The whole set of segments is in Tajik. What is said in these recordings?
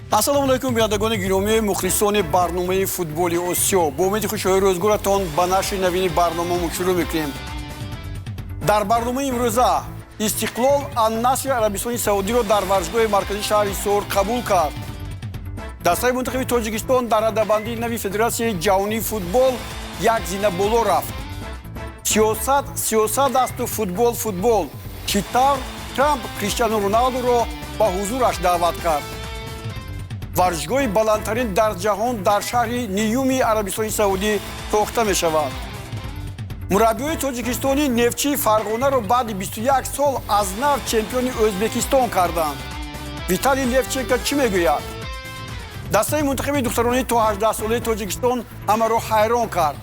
Ассалому алайкум, бинандагони гиромӣ, мухлисони барномаи футболи Осиё. Бо умеди хушҳои рӯзгоратон ба нашри навини барномамо шурӯъ мекунем. Дар барномаи имрӯза Истиқлол Аннасри Арабистони Саудиро дар варзишгоҳи марказии шаҳри Ҳисор қабул кард. Дастаи мунтахаби Тоҷикистон дар радабандии нави Федератсияи ҷаҳонии футбол як зина боло рафт. Сиёсат сиёсат асту футбол футбол. Чӣ тавр Трамп Криштиану Роналдуро ба ҳузураш даъват кард. Варзишгоҳи баландтарин дар ҷаҳон дар шаҳри Ниюми Арабистони Саудӣ сохта мешавад. Мураббиёи тоҷикистонӣ Нефтчии Фарғонаро баъди 21 сол аз нав чемпиони Ӯзбекистон карданд. Виталий Левченко чӣ мегӯяд? Дастаи мунтахаби духтаронии то 18-солаи Тоҷикистон ҳамаро ҳайрон кард.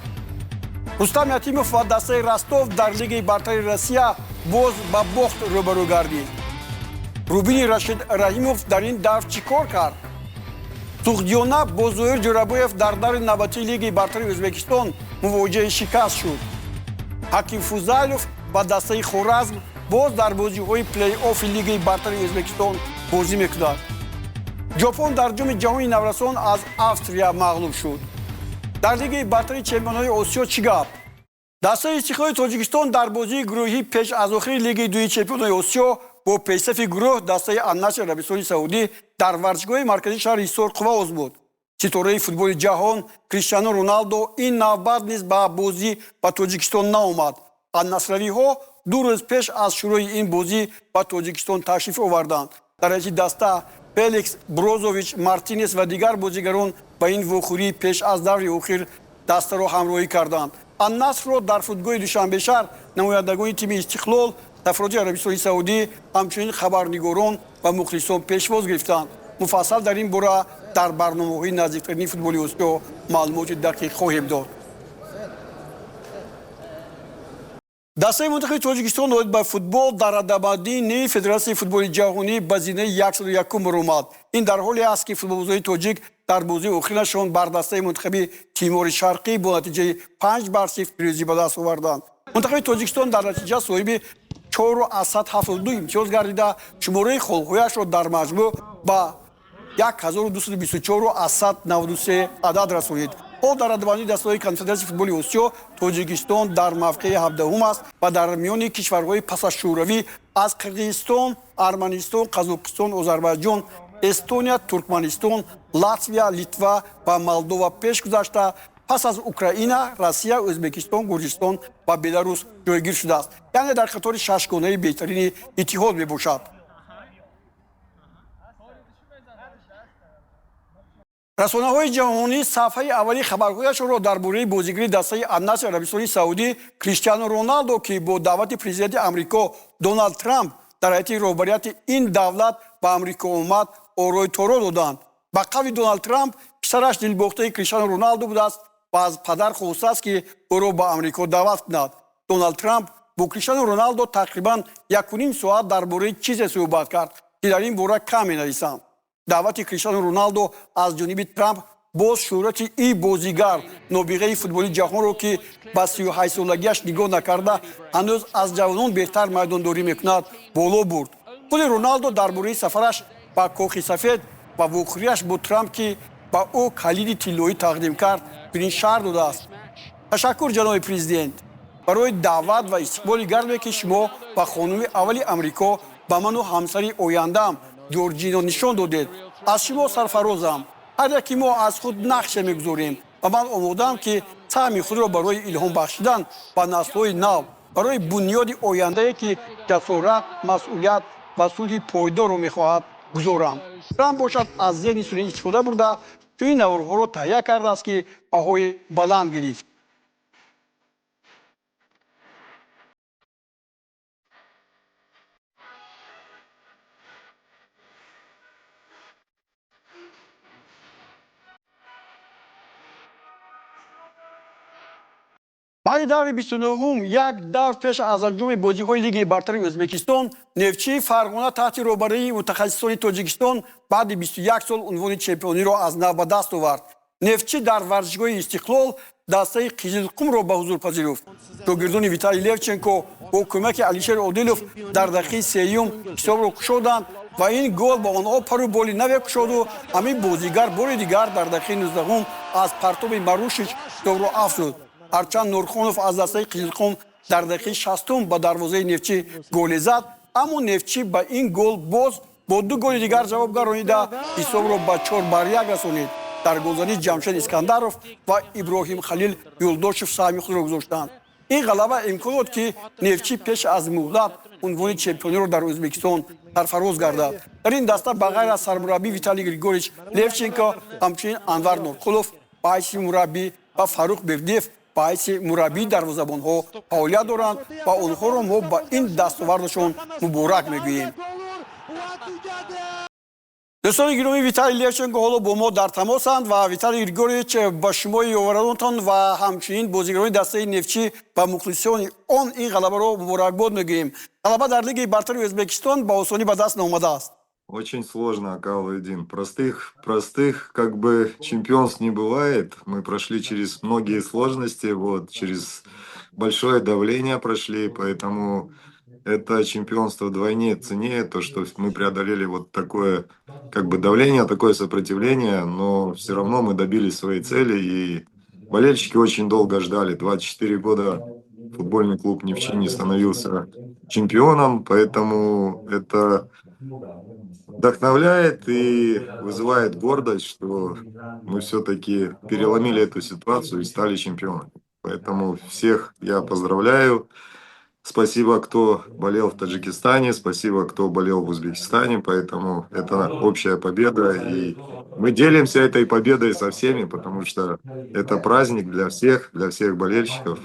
Рустам Ятимов ва дастаи Ростов дар Лигаи бартари Россия боз ба бохт рӯбарӯ гардид. Рубини Рашид Раҳимов дар ин давр чӣ кор кард? Суғдиёна бо Зоир Ҷӯрабоев дар даври навбатии Лигаи бартари Ӯзбекистон мувоҷиҳаи шикаст шуд. Ҳаким Фузайлов ва дастаи Хоразм боз дар бозиҳои плей-оффи Лигаи бартари Ӯзбекистон бозӣ мекунад. Ҷопон дар ҷоми ҷаҳони наврасон аз Австрия мағлуб шуд. Дар Лигаи бартари чемпионҳои Осиё чӣ гап? Дастаи Истиқлоли Тоҷикистон дар бозии гурӯҳӣ пеш аз охири Лигаи дуи чемпионҳои Осиё бо пешсафи гурӯҳ дастаи Аннасри Арабистони Саудӣ дар варзишгоҳи марказии шаҳри Ҳисор қувва озмуд. Ситораи футболи ҷаҳон Криштиану Роналдо ин навбат низ ба бозӣ ба Тоҷикистон наомад. Аннасравиҳо 2 рӯз пеш аз шурӯи ин бозӣ ба Тоҷикистон ташриф оварданд. Дар ҳайати даста Феликс Брозович Мартинес ва дигар бозигарон ба ин вохӯрӣ пеш аз даври охир дастаро ҳамроҳӣ карданд. Аннасрро дар фурудгоҳи Душанбешаҳр намояндагони тими Истиқлол, сафороти Арабистони Саудӣ, ҳамчунин хабарнигорон ва мухлисон пешвоз гирифтанд. Муфассал дар ин бора дар барномаҳои наздиктарини футболи Осиё маълумоти дақиқ хоҳем дод. Дастаи мунтахаби Тоҷикистон оид ба футбол дар радабандии нави Федератсияи футболи ҷаҳонӣ ба зинаи 101 баромад. Ин дар ҳоле аст, ки футболбозони тоҷик дар бозии охирашон бар дастаи мунтахаби Тимори Шарқӣ бо натиҷаи 5-0 пирӯзӣ ба даст оварданд. Мунтахаби Тоҷикистон дар натиҷа соҳиби 4,72 имтиёз гардида, шумораи холҳояшро дар маҷмӯъ ба 1224,93 адад расонид. Ҳол дар радабандии дастаҳои Конфедератсияи футболи Осиё Тоҷикистон дар мавқеи 17 аст ва дар миёни кишварҳои пас аз Шӯравӣ аз Қирғизистон, Арманистон, Қазоқистон, Озарбойҷон, Эстония, Туркманистон, Латвия, Литва ва Молдова пеш гузашта, пас аз Украина, Россия, Ӯзбекистон, Гурҷистон ва Беларус ҷойгир шудааст. Яъне дар қатори шашгонаи беҳтарини иттиҳод мебошад. Расонаҳои ҷаҳонӣ сафҳаи аввали хабарҳояшонро дар бораи бозигари дастаи Аннасри Арабистони Саудӣ Криштиану Роналдо, ки бо даъвати президенти Амрико Доналд Трамп дар ҳайати роҳбарияти ин давлат ба Амрико омад, орои торо доданд. Ба қавли Доналд Трамп, писараш дилбохтаи Криштиану Роналдо будааст ва аз падар хостааст, ки ӯро ба Амрико даъват кунад. Доналд Трамп бо Криштиану Роналдо тақрибан 1,5 соат дар бораи чизе суҳбат кард, ки дар ин бора кам менависанд. Даъвати Криштиану Роналдо аз ҷониби Трамп боз шӯҳрати и бозигар, нобиғаи футболи ҷаҳонро, ки ба 38-солагиаш нигоҳ накарда ҳанӯз аз ҷавонон беҳтар майдондорӣ мекунад, боло бурд. Худи Роналдо дар бораи сафараш ба Кохи Сафед ва вохӯрияш бо Трамп, ки ба ӯ калиди тиллоӣ тақдим кард, чунин шарҳ додааст. Ташаккур, ҷаноби президент, барои даъват ва истиқболи гарме, ки шумо ба хонуми аввали Амрико, ба ману ҳамсари ояндаам Ҷорҷино нишон додед. Аз шумо сарфарозам. Ҳар яки мо аз худ нақше мегузорем ва ман омодаам, ки саҳми худро барои илҳом бахшидан ба наслҳои нав, барои бунёди ояндае, ки ҷасорат, масъулият ва сулҳи пойдорро мехоҳад, гузорам. Трамп бошад аз зеҳни сунъӣ истифода бурда, чунин наворҳоро таҳия кардааст, ки баҳои баланд гирифт. Баъди даври 29-ум, як давр пеш аз анҷоми бозиҳои Лигаи бартари Ӯзбекистон, Нефтчии Фарғона таҳти роҳбарии мутахассисони Тоҷикистон баъди 21 сол унвони чемпиониро аз нав ба даст овард. Нефтчӣ дар варзишгоҳи Истиқлол дастаи Қизилқумро ба ҳузур пазируфт. Шогирдони Виталий Левченко бо кӯмаки Алишер Одилов дар дақиқаи сеюм ҳисобро кушоданд Ва ин гол ба онҳо пару боли наве кушоду ҳамин бозигар бори дигар дар дақиқаи 19-ум аз партоби Марушич ҳисобро афзуд. Ҳарчанд Нурхонов аз дастаи Қизилқум дар дақиқаи 60-ум ба дарвозаи Нефтчӣ голе зад, аммо Нефтчӣ ба ин гол боз бо ду голи дигар ҷавоб гардонида, ҳисобро ба 4-1 расонид. Дар голзанӣ Ҷамшед Искандаров ва Иброҳим Халил Юлдошев саҳми худро гузоштанд. Ин ғалаба имкон дод, ки Нефтчӣ пеш аз муҳлат унвони чемпиониро дар Ӯзбекистон сарфароз гардад. Дар ин даста ба ғайр аз сармураббӣ Виталий Григорьевич Левченко ҳамчунин Анвар Нурқулов ба ҳайси мураббӣ ва Фаррух Бердиев ба ҳайси мураббии дарвозабонҳо фаъолият доранд ва онҳоро мо ба ин дастовардашон муборак мегӯем. Дӯстони гиромӣ, Виталий Левченко ҳоло бо мо дар тамосанд. Ва Виталий Григорьевич, ба шумои ёваронатон ва ҳамчунин бозигарони дастаи Нефтчӣ ва мухлисони он ин ғалабаро муборакбод мегӯем. Ғалаба дар Лигаи бартари Ӯзбекистон ба осонӣ ба даст наомадааст. Очень сложно, Акалуидин. Простых как бы чемпионств не бывает. Мы прошли через многие сложности, вот, через большое давление прошли, поэтому это чемпионство вдвойне ценнее, то, что мы преодолели вот такое как бы давление, такое сопротивление, но все равно мы добились своей цели, и болельщики очень долго ждали. 24 года футбольный клуб «Нефтчи» не становился чемпионом, поэтому это вдохновляет и вызывает гордость, что мы все-таки переломили эту ситуацию и стали чемпионами. Поэтому всех я поздравляю. Спасибо, кто болел в Таджикистане, спасибо, кто болел в Узбекистане. Поэтому это общая победа. И мы делимся этой победой со всеми, потому что это праздник для всех болельщиков,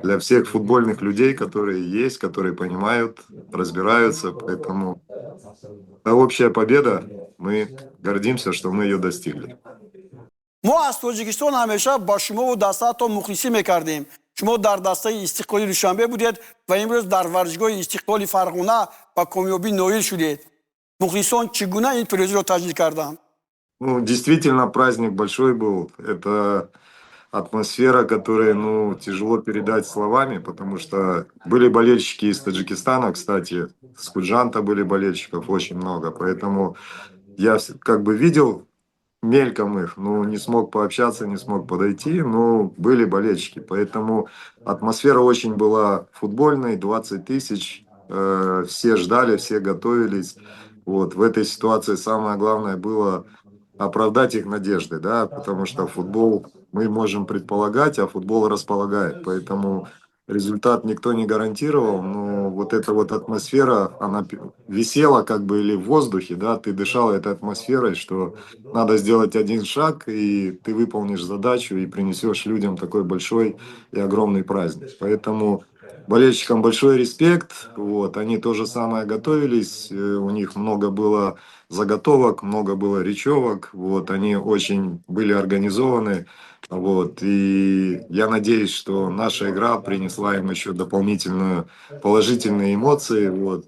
для всех футбольных людей, которые есть, которые понимают, разбираются. Поэтому это общая победа. Мы гордимся, что мы ее достигли. Мо аз Тоҷикистон ҳамеша ба шумову дастаатон мухлисӣ мекардем. Шумо дар дастаи Истиқлоли Душанбе будед ва имрӯз дар варзишгоҳи Истиқлоли Фарғона ба комёбӣ ноил шудед. Мухлисон чӣ гуна ин пирӯзиро таҷлил карданд? Ну, действительно, праздник большой был. Это атмосфера, которую, ну, тяжело передать словами, потому что были болельщики из Таджикистана, кстати, с Худжанта были болельщиков очень много, поэтому я как бы видел мельком их, но не смог пообщаться, не смог подойти, но были болельщики, поэтому атмосфера очень была футбольной, 20 тысяч, все ждали, все готовились. Вот, в этой ситуации самое главное было оправдать их надежды, да, потому что футбол мы можем предполагать, а футбол располагает, поэтому результат никто не гарантировал, но вот эта вот атмосфера, она висела как бы или в воздухе, да, ты дышал этой атмосферой, что надо сделать один шаг, и ты выполнишь задачу и принесешь людям такой большой и огромный праздник. Поэтому болельщикам большой респект, вот, они то же самое готовились, у них много было заготовок, много было речевок, вот, они очень были организованы, вот, и я надеюсь, что наша игра принесла им еще дополнительную положительные эмоции, вот,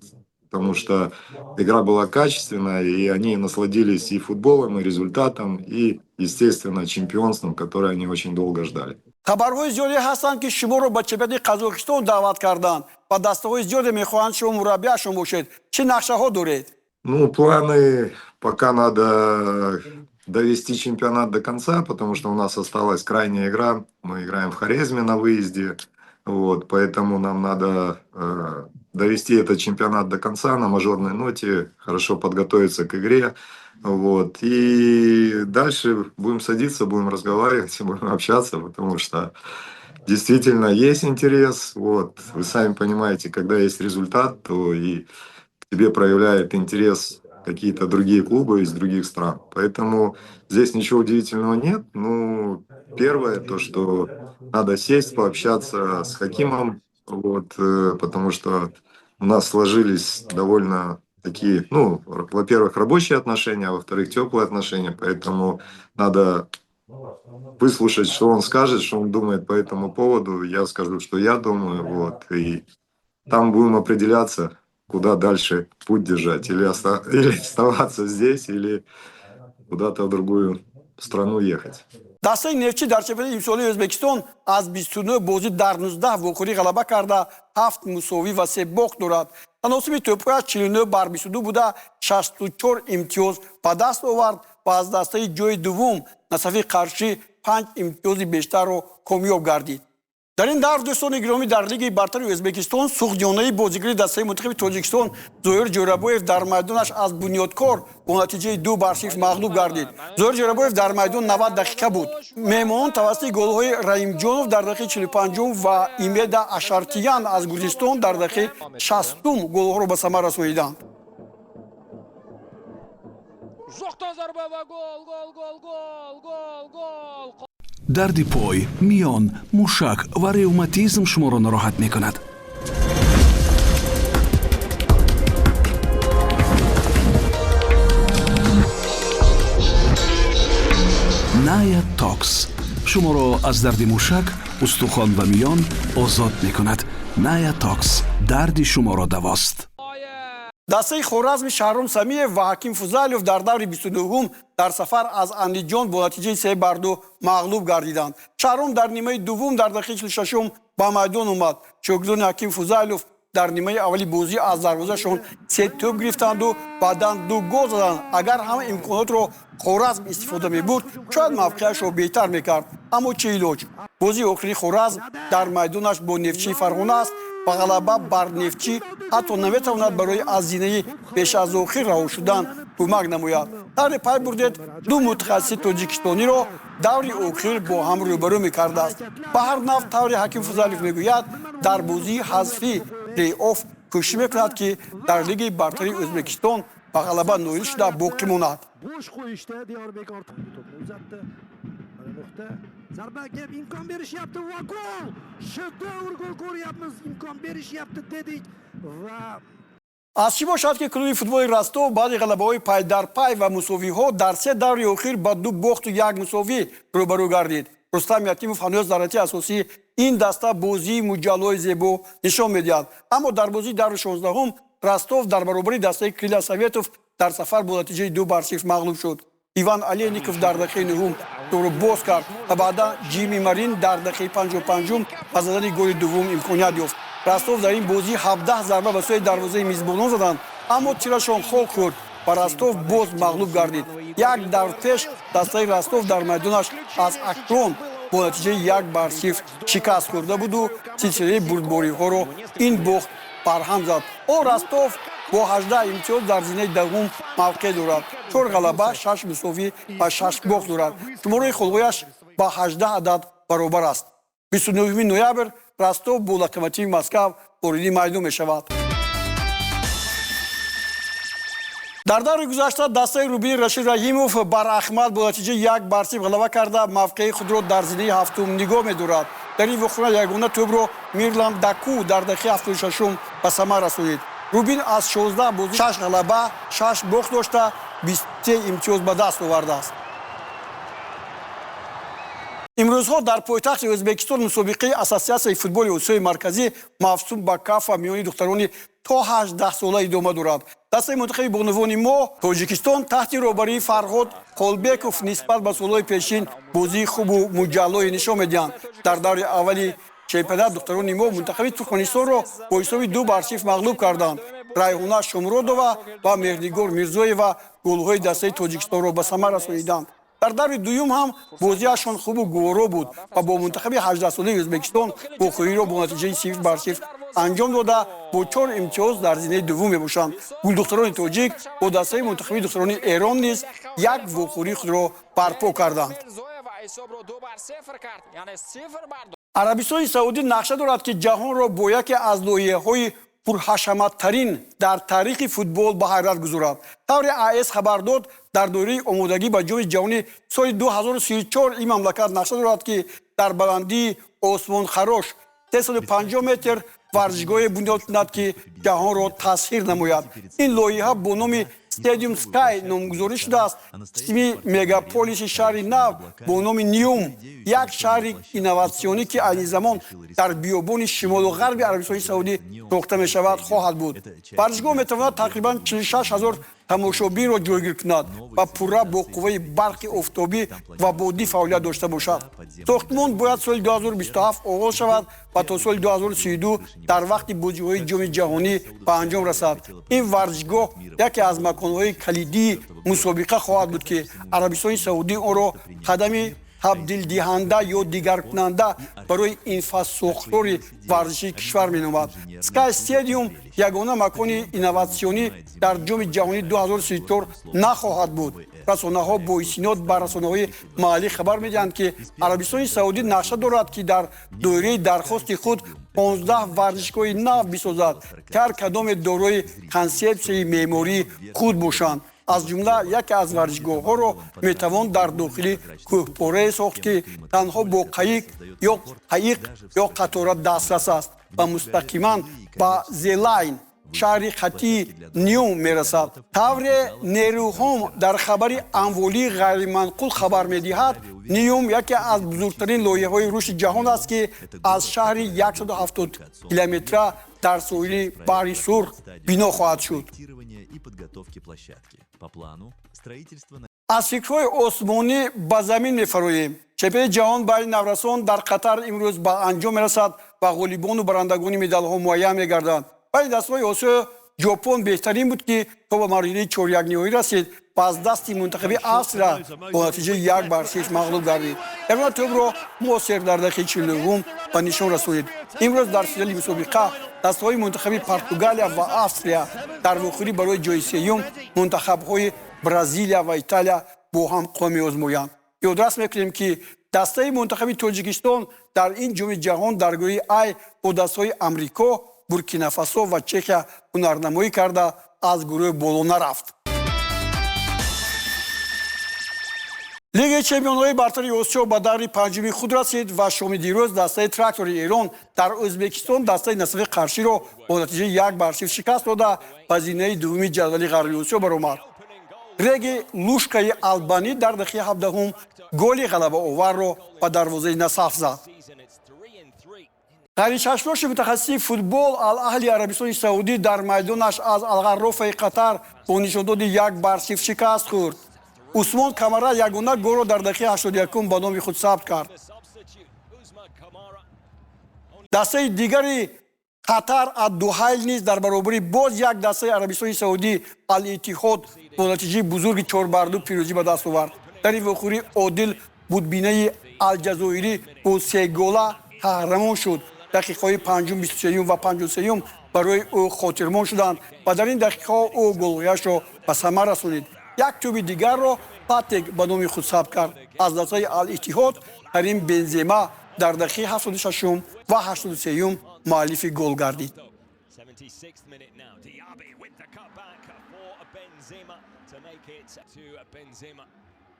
потому что игра была качественная, и они насладились и футболом, и результатом, и, естественно, чемпионством, которое они очень долго ждали. Хабарҳои зиёде ҳастанд, ки шуморо ба чемпионати Қазоқистон даъват карданд ва дастаҳои зиёде мехоҳанд шумо мураббиашон бошед. Чӣ нақшаҳо доред? Ну, планы: пока надо довести чемпионат до конца, потому что у нас осталась крайняя игра. Мы играем в Хорезме на выезде. Вот, поэтому нам надо довести этот чемпионат до конца на мажорной ноте, хорошо подготовиться к игре. Вот, и дальше будем садиться, будем разговаривать, будем общаться, потому что действительно есть интерес. Вот, вы сами понимаете, когда есть результат, то и к тебе проявляют интерес какие-то другие клубы из других стран. Поэтому здесь ничего удивительного нет. Ну, первое, то, что надо сесть, пообщаться с Хакимом, вот, потому что у нас сложились довольно такие, ну, во-первых, рабочие отношения, а во-вторых, теплые отношения, поэтому надо выслушать, что он скажет, что он думает по этому поводу, я скажу, что я думаю, вот, и там будем определяться, куда дальше путь держать, или оставаться здесь, или куда-то в другую страну ехать. Дастаи Нефтчӣ дар чемпионати имсолии Ӯзбекистон аз 29 бозӣ дар 19 вохӯрӣ ғалаба карда, 7 мусовӣ ва 3 бохт дорад. Таносуби тӯбҳояш 49-22 буда, 64 имтиёз ба даст овард ва аз дастаи ҷои дуввум Насафи Қаршӣ 5 имтиёзи бештарро комёб гардид. Дар ин давр, дӯстони гиромӣ, дар Лигаи бартари Ӯзбекистон суғдиёнаи бозигари дастаи мунтахаби Тоҷикистон Зоир Ҷӯрабоев дар майдонаш аз Бунёдкор бо натиҷаи 2-0 мағлуб гардид. Зоир Ҷӯрабоев дар майдон 90 дақиқа буд. Меҳмонон тавассути голҳои Раимҷонов дар дақиқаи 45 ва Имеда Ашартиян аз Гурҷистон дар дақиқаи 60 голҳоро ба самар расониданд. Дарди пой, миён, мушак ва ревматизм шуморо нороҳат мекунад. Ная Токс шуморо аз дарди мушак, устухон ва миён озод мекунад. Ная Токс дарди шуморо давост. Дастаи Хоразми Шаҳром Самиев ва Ҳаким Фузайлов дар даври 29-ум дар сафар аз Андиҷон бо натиҷаи 3-2 мағлуб гардиданд. Шаҳром дар нимаи дуввум дар дақиқаи 46-ум ба майдон омад. Шогирдони Ҳаким Фузайлов дар нимаи аввали бозӣ аз дарвозашон 3 тӯб гирифтанду баъдан 2 гол заданд. Агар ҳама имконотро Хоразм истифода мебурд, шояд мавқеашро беҳтар мекард. Аммо чӣ илоҷ? Бозии охирии Хоразм дар майдонаш бо Нефтчии Фарғона аст ва ғалаба бар Нефтчӣ ҳатто наметавонад барои аз зинаи пеш аз охир раҳо шудан кӯмак намояд. Тавре пай бурдед, ду мутахассиси тоҷикистониро даври охир бо ҳам рӯбарӯ мекардааст. Ба ҳар нав, тавре Ҳаким Фузайлов мегӯяд, дар бозии ҳазфӣ плей-офф кӯшиш мекунад, ки дар Лигаи бартари Ӯзбекистон ба ғалаба ноил шуда боқӣ монад. Zarba kelib imkon berishyapti va gol! Shedevr gol ko'ryapmiz, imkon berishyapti dedik va аз чӣ бошад, ки клуби футболи Ростов баъди ғалабаҳои пайдарпай ва мусовиҳо дар се даври охир ба 2 бохту 1 мусовӣ рӯбарӯ гардид. Рустам Ятимов ҳанӯз дар ҳайати асосии ин даста бозии муҷаллои зебо нишон медиҳад. Аммо дар бозии даври 16-ум Ростов дар баробари дастаи Крылья Советов дар сафар бо натиҷаи 2-0 мағлуб шуд. Иван Олеников дар дақиқаи 9-ум тӯбро боз кард ва баъдан Ҷимми Марин дар дақиқаи 55-ум ба задани голи дуввум имконият ёфт. Ростов дар ин бозӣ 17 зарба ба сӯи дарвозаи мизбонон заданд, аммо тирашон хок хӯрд ва Ростов боз мағлуб гардид. Як давр пеш дастаи Ростов дар майдонаш аз Акрон бо натиҷаи 1-0 шикаст хӯрда буду силсилаи бурдбориҳоро ин бохт барҳам зад. О Ростов бо 18 имтиёз дар зинаи дуввум мавқеъ дорад. 4 ғалаба, 6 мусовӣ ва 6 бохт дорад. Шумораи холҳояш ба 18 адад баробар аст. 29 ноябр Ростов бо Локомотиви Москав вориди майдон мешавад. Дар даври гузашта дастаи Рубини Рашид Раҳимов бар Ахмад бо натиҷаи 1-0 ғалаба карда мавқеи худро дар зинаи ҳафтум нигоҳ медорад. Дар ин вохӯрӣ ягона тӯбро Мирланд Даку дар дақиқаи 76-ум ба самар расонид. Рубин аз 16 бозӣ 6 ғалаба, 6 бохт дошта, 23 имтиёз ба даст овардааст. Имрӯзҳо дар пойтахти Ӯзбекистон мусобиқаи Ассотсиатсияи футболи Осиёи Марказӣ мавсум ба кафа миёни духтарони то 18 сола идома дорад. Дастаи мунтахаби бонувони мо Тоҷикистон таҳти роҳбарии Фарҳод Қолбеков нисбат ба солҳои пешин бозии хубу муҷаллое нишон медиҳанд. Дар даври аввали чемпионат духтарони мо мунтахаби Туркманистонро бо ҳисоби 2-0 мағлуб карданд. Райҳона Шомуродова ва Меҳрнигор Мирзоева голҳои дастаи Тоҷикистонро ба самар расониданд. Дар даври дуюм ҳам бозиашон хубу гуворо буд ва бо мунтахаби 18-солаи Ӯзбекистон вохӯриро бо натиҷаи 0-0 анҷом дода бо 4 имтиёз дар зинаи дуввум мебошанд. Гулдухтарони тоҷик бо дастаи мунтахаби духтарони Эрон низ як вохӯрии худро барпо карданд. Арабистони Саудӣ нақша дорад, ки ҷаҳонро бо яке аз лоиҳаҳои пурҳашаматтарин дар таърихи футбол ба ҳайрат гузорад. Тавре АС хабар дод, дар доираи омодагӣ ба ҷоми ҷаҳонӣ соли 2034 ин мамлакат нақша дорад, ки дар баландии осмонхарош 350 метр варзишгоҳе бунёд кунад, ки ҷаҳонро тасхир намояд. Ин лоиҳа бо номи Stadium Sky номгузорӣ шудааст. Қисми мегаполиси шаҳри нав бо номи Ниум, як шаҳри инноватсионӣ, ки айни замон дар биёбони шимолу ғарби Арабистони Саудӣ сохта мешавад, хоҳад буд. Варзишгоҳ метавонад тақрибан 46 000 Тамошобинро ҷойгир кунад ва пурра бо қувваи барқи офтобӣ ва бодӣ фаъолият дошта бошад. Сохтмон бояд соли 2027 оғоз шавад ва то соли 2032 дар вақти бозиҳои Ҷоми ҷаҳонӣ ба анҷом расад. Ин варзишгоҳ яке аз маконҳои калидии мусобиқа хоҳад буд, ки Арабистони Саудӣ онро қадами табдилдиҳанда ё дигаркунанда барои инфрасохтори варзишии кишвар меномад. Sky Stadium ягона макони инноватсионӣ дар Ҷоми ҷаҳонӣ 2034 нахоҳад буд. Расонаҳо бо истинод ба расонаҳои маҳаллӣ хабар медиҳанд, ки Арабистони Саудӣ нақша дорад, ки дар доираи дархости худ 15 варзишгоҳи нав бисозад, ки ҳар кадоме дорои консепсияи меъмории худ бошанд. Аз ҷумла яке аз варзишгоҳҳоро метавон дар дохили кӯҳпорае сохт, ки танҳо бо қаиқ ё қатора дастрас аст ва мустақиман ба Зелайн, шаҳри хаттии Неум, мерасад. Тавре Нерӯҳом дар хабари амволии ғайриманқул хабар медиҳад, Неум яке аз бузургтарин лоиҳаҳои рушди ҷаҳон аст, ки аз шаҳри 170 километра дар соҳили Баҳри Сурх бино хоҳад шуд. Аз фикрҳои осмонӣ ба замин мефароем. Чемпионати ҷаҳон байни наврасон дар Қатар имрӯз ба анҷом мерасад ва ғолибону барандагони медалҳо муайян мегарданд. Байни дастаҳои Осиё Ҷопон беҳтарин буд, ки то ба марҳилаи чорякниҳоӣ расид ва аз дасти мунтахаби Австрия бо натиҷаи 1-0 мағлуб гардид. Ягона тӯбро Мосер дар дақиқаи 49-ум ба нишон расонид. Имрӯз дар финали мусобиқа дастаҳои мунтахаби Португалия ва Австрия дар вохӯрӣ барои ҷои сеюм мунтахабҳои Бразилия ва Италия бо ҳам қувва меозмоянд. Ёдрас мекунем, ки дастаи мунтахаби Тоҷикистон дар ин Ҷоми ҷаҳон дар гурӯҳи Ай бо дастаҳои Амрико, Буркинафасо ва Чехия ҳунарнамоӣ карда, аз гурӯҳ боло нарафт. Лигаи чемпионҳои бартари Осиё ба даври панҷуми худ расид ва шоми дирӯз дастаи Трактори Эрон дар Ӯзбекистон дастаи Насафи Қарширо бо натиҷаи 1-0 шикаст дода, ба зинаи дуввуми ҷадвали Ғарби Осиё баромад. Реги Лушкаи албанӣ дар дақиқаи 17-ум голи ғалабаоварро ба дарвозаи Насаф зад. Ғайричашмдошти мутахассиси футбол Ал-Аҳли Арабистони Саудӣ дар майдонаш аз Алғаррофаи Қатар бо нишондоди 1-0 шикаст хӯрд. Усмон Камара ягона голро дар дақиқаи 81-ум ба номи худ сабт кард. Дастаи дигари Қатар Ад-Дуҳайл низ дар баробари боз як дастаи Арабистони Саудӣ Ал-Иттиҳод бо натиҷаи бузурги 4-2 пирӯзӣ ба даст овард. Дар ин вохӯрӣ Одил Будбинаи Алҷазоирӣ бо сегола қаҳрамон шуд. Дақиқаҳои 5-ум, 23-юм ва 53-юм барои ӯ хотирмон шуданд ва дар ин дақиқаҳо ӯ голҳояшро ба самар расонид. Як тӯби дигарро Патек ба номи худ сабт кард. Аз дастаи Ал-Иттиҳод Карим Бензема дар дақиқаи 76-ум ва 83-юм муаллифи гол гардид.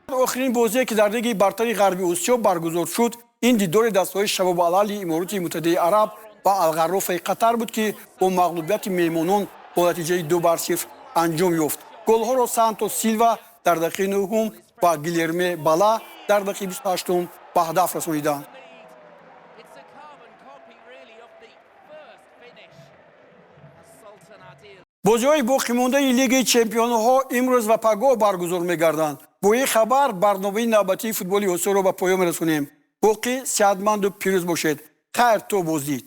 Охирин бозие, ки дар Лигаи бартари Ғарби Осиё баргузор шуд, ин дидори дастаҳои Шабоб Алали Имороти Муттаҳидаи Араб ва Алғаррофаи Қатар буд, ки бо мағлубияти меҳмонон бо натиҷаи 2-0 анҷом ёфт. Голҳоро Сантос Силва дар дақиқаи 9-ум ва Гилерме Бала дар дақиқаи 28-ум ба ҳадаф расониданд. Бозиҳои боқимондаи Лигаи чемпионҳо имрӯз ва пагоҳ баргузор мегарданд. Бо ин хабар барномаи навбатии футболи Осиёро ба поён мерасонем. Боқӣ сеҳатманду пирӯз бошед. Хайр, то боздид.